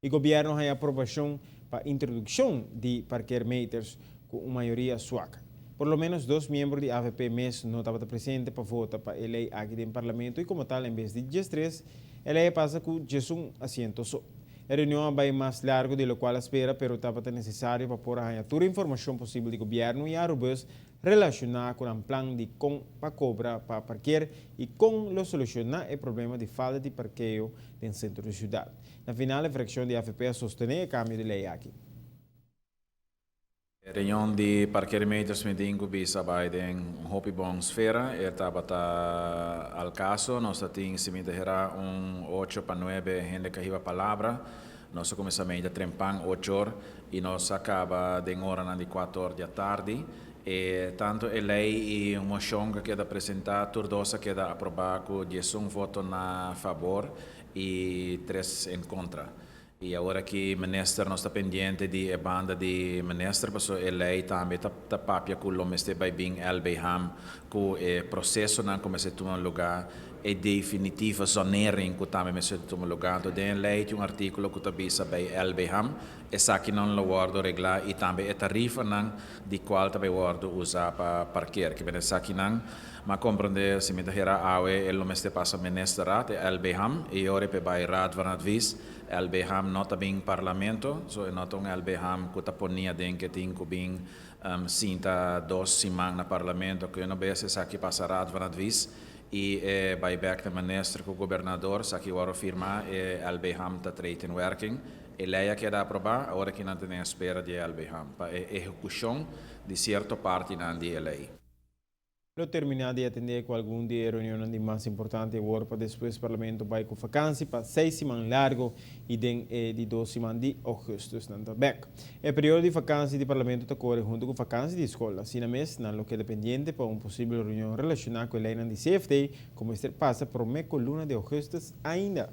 E gobierno a haya aprobacion pa introduccion di parkeermeters cu un mayoria zwak. Por lo menos dos miembro di AVP mes no tabata presente pa vota pa e ley aki den parlamento y como tal, en bes di 13, e ley a pasa cu 11 asiento so. E reunion a bay mas largo di locual a spera, pero tabata necesario pa por haya tur informacion posibel di gobierno y Arubus relaciona cu e plan di con pa cobra pa parkeer y con lo soluciona e problema di falta di parkeo den centro di ciudad. Na final, e fraccion di AVP a sostene e cambio di ley aki. Reunion di parkeermeters mi tin cu bisa a bay den hopi bon sfera, e tabata al caso, nos tin, si mi ta un 8 pa 9 hende cu a hiba palabra. Nos a cuminsa trempan 8 or y nos a caba den ora di 4 or di atardi. E tanto e ley y mocion cu a keda presenta, tur dos a keda aproba cu 11 voto na fabor y 3 en contra. Y awor cu minister nos ta pendiente di e banda di minister, paso e ley tambe ta papia cu lo mester bay bin LB Ham, cu e procesonan cuminsa tuma luga, e definitieve zonering cu tambe mester tuma luga. Anto, den ley tin un articulo cu ta bisa bay LB Ham, esakinan lo wordo regla y tambe e tarifanan di cual tambe wordo usa pa parkeer. Kiermen esakinan, m'a comprende, si mi ta hera awe, e lo mester pasa ministerraad, e LB Ham, y ora pe bay Raad van Advies. LB Ham no ta bin parlamento, so no ta un LB Ham cu ta poni den cu tin cu bin sinta 2 siman na parlamento, cu no bes esaki pasa Raad van Advies y bay back na minister cu gobernador, esaki wordo firma, e LB Ham ta treedt in werking. E ley a keda aproba, awor cu nan ta na espera di LB Ham pa ehecucion di cierto partinan di ley. Lo termina di atende cu algun di e reunion di mas importante awor pa despues parlamento bay cu vakantie pa 6 siman largo y den di 2 siman di augustus nan ta back. E periodo di vakantie di parlamento ta core hunto cu vakantie di scol. Asina mes, nan lo keda pendiente pa un posibel reunion relaciona cu e ley di CFT, cu mester pasa prome cu luna di augustus ainda.